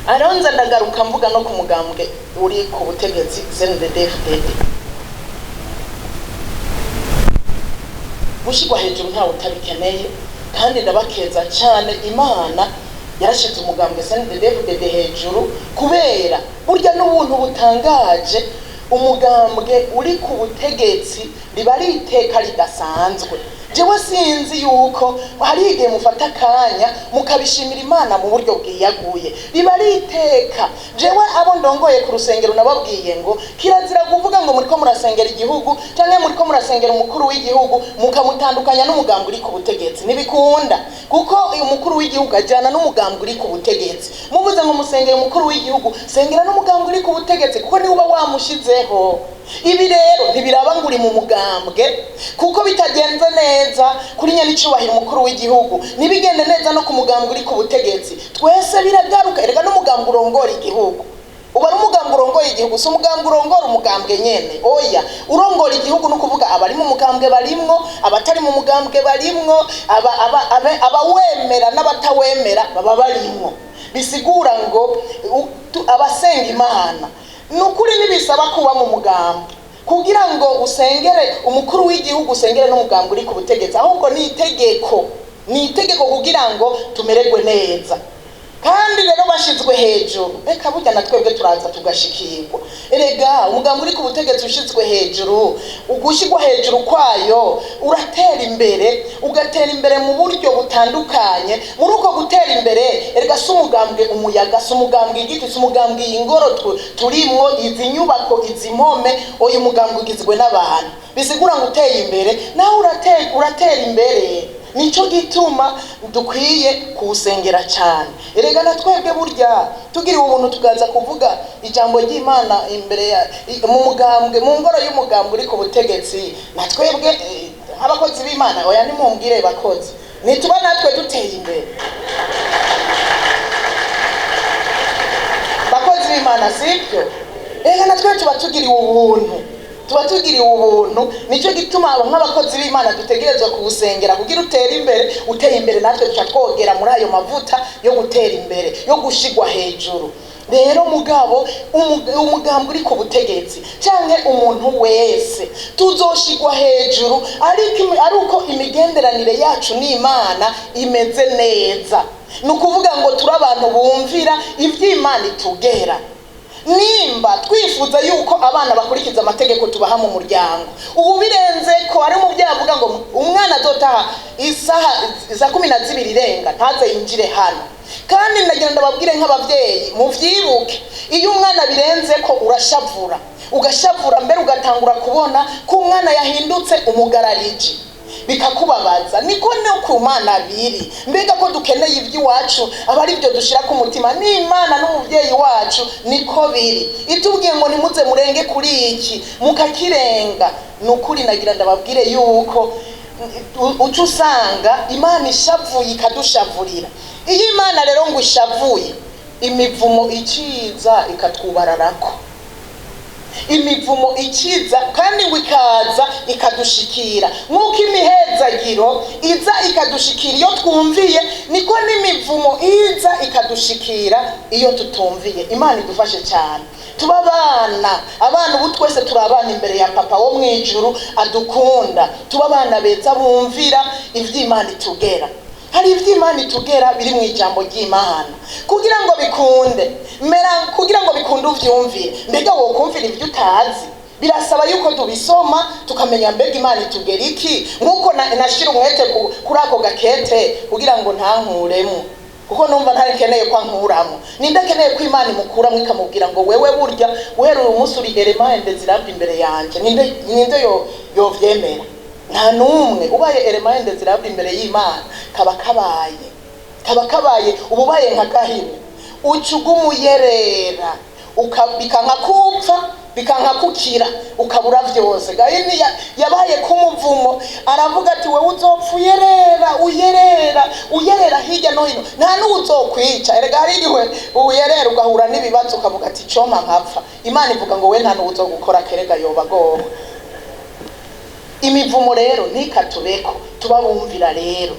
Aronza ndagaruka mvuga no ku mugambwe uri ku butegetsi CNDD-FDD. Gushirwa hejuru ntawe utabikeneye, kandi ndabakeza cyane. Imana yarashize umugambwe CNDD-FDD hejuru kubera burya n'ubuntu butangaje. Umugambwe uri ku butegetsi riba ari iteka ridasanzwe. Jewe sinzi yuko hari igihe mufata akanya mukabishimira Imana mu buryo bwiyaguye. Riba ari iteka. Jewe abo ndongoye ku rusengero nababwiye ngo kirazira kuvuga ngo muriko murasengera igihugu canke muriko murasengera umukuru w'igihugu mukamutandukanya n'umugambwe uri ku butegetsi. Ntibikunda, kuko umukuru w'igihugu ajyana n'umugambwe uri ku butegetsi. Muvuze ngo musengere umukuru w'igihugu, sengera n'umugambwe uri ku butegetsi, kuko niwe uba wamushizeho. Ibi rero ntibiraba ngo uri mu mugambwe, kuko bitagenze neza kuri nyanicubahiro umukuru w'igihugu, ntibigende neza no ku mugambwe uri ku butegetsi, twese biragaruka. Erega n'umugambwe urongora igihugu uba ari umugambwe urongoye igihugu, si umugambwe urongora umugambwe nyene. Oya, urongora igihugu ni ukuvuga abari mu mugambwe barimwo, abatari mu mugambwe barimwo, abawemera n'abatawemera baba barimwo. Bisigura ngo abasenga Imana ni ukuri ntibisaba kuba mu mugambwe kugira ngo usengere umukuru w'igihugu, usengere n'umugambwe uri ku butegetsi. Ahubwo ni itegeko, ni itegeko kugira ngo tumererwe neza. Kandi rero bashizwe hejuru, reka burya na twebwe turaza tugashikirwa. Erega umugambi uri ku butegetsi ushizwe hejuru, ugushyirwa hejuru kwayo uratera imbere, ugatera imbere mu buryo butandukanye. Muri uko gutera imbere, erega si umugambwe umuyaga, si umugambwe igiti, si umugambwe iyi ngoro turimwo, izi nyubako, izi mpome. Uyu mugambwe ugizwe n'abantu. Bisigura ngo uteye imbere nawe uratera imbere. Nico gituma dukwiye kuwusengera cyane. Erega na twebwe burya tugiriwe ubuntu tukaza kuvuga ijambo ry'Imana imbere ya mu mugambwe, mu ngoro y'umugambwe uri ku butegetsi, na twebwe nk'abakozi b'Imana, oya nimumbwire bakozi, nituba natwe duteye imbere, bakozi b'Imana, sibyo? Erega natwe tuba tugiriwe ubuntu, tuba tugiriwe ubuntu. Nicyo gituma abo nk'abakozi b'Imana dutegerezwa kuwusengera kugira utere imbere. Uteye imbere natwe duca twogera muri ayo mavuta yo gutera imbere, yo gushigwa hejuru. Rero mugabo umugambi uri ku butegetsi canke umuntu wese tuzoshigwa hejuru, ariko ari uko imigenderanire yacu n'Imana imeze neza. Ni ukuvuga ngo turi abantu bumvira ivy'Imana itugera. Nimba twifuza yuko abana bakurikiza amategeko tubaha mu muryango, ubu birenze ko ari umubyeyi avuga ngo umwana azotaha isaha za 12 irenga ntaze yinjire hano. Kandi ndagira ndababwire nk'abavyeyi, muvyibuke, iyo umwana birenze ko urashavura, ugashavura mbere ugatangura kubona ko umwana yahindutse umugarariji, bikakubabaza. Niko no ku Mana biri. Mbega ko dukeneye iby'iwacu aba ari byo dushira ku mutima, n'Imana n'umubyeyi wacu niko biri. Itubwiye ngo nimuze murenge kuri iki, mukakirenga. Ni ukuri nagira ndababwire yuko uca usanga Imana ishavuye ikadushavurira. Iyo Imana rero ngo ishavuye, imivumo ikiza ikatwubararako, imivumo ikiza kandi ngo ikaza ikadushikira. Nk'uko imihezagiro iza ikadushikira iyo twumviye, niko n'imivumo iza ikadushikira iyo tutumviye. Imana idufashe cyane tuba abana, abana ubu twese turi abana imbere ya papa wo mu ijuru adukunda. Tuba abana beza bumvira ivy'Imana itugera. Hari ivy'Imana itugera biri mu ijambo ry'Imana kugira ngo bikunde mera, kugira ngo bikunde uvyumvire. Mbega wokumvira ivyo utazi? Birasaba yuko tubisoma tukamenya mbega Imana itugera iki. Nk'uko nashira umwete kuri ako gakete kugira ngo ntankuremo, kuko numva ntakeneye ko ankuramo. Ninde akeneye ko Imana imukuramo ikamubwira ngo wewe burya guhera uyu munsi uri élément indésirable imbere yanje? Ninde yovyemera? Nta n'umwe. Ubaye élément indésirable imbere y'Imana, kaba kabaye, kaba kabaye. Uba ubaye nka Gahini, uca ugumuyerera, bikanka kupfa, bikanka kukira, ukabura vyose. Gahini yabaye k'umuvumo, aravuga ati wewe uzopfa uyerera, uyerera, uyerera hirya no hino, nta n'uwuzokwica. Erega hari igihe uyerera ugahura n'ibibazo ukavuga ati coma nkapfa. Imana ivuga ngo we nta n'uwuzogukora, kerega yoba agomba. Imivumo rero ntikatubeko, tuba bumvira rero.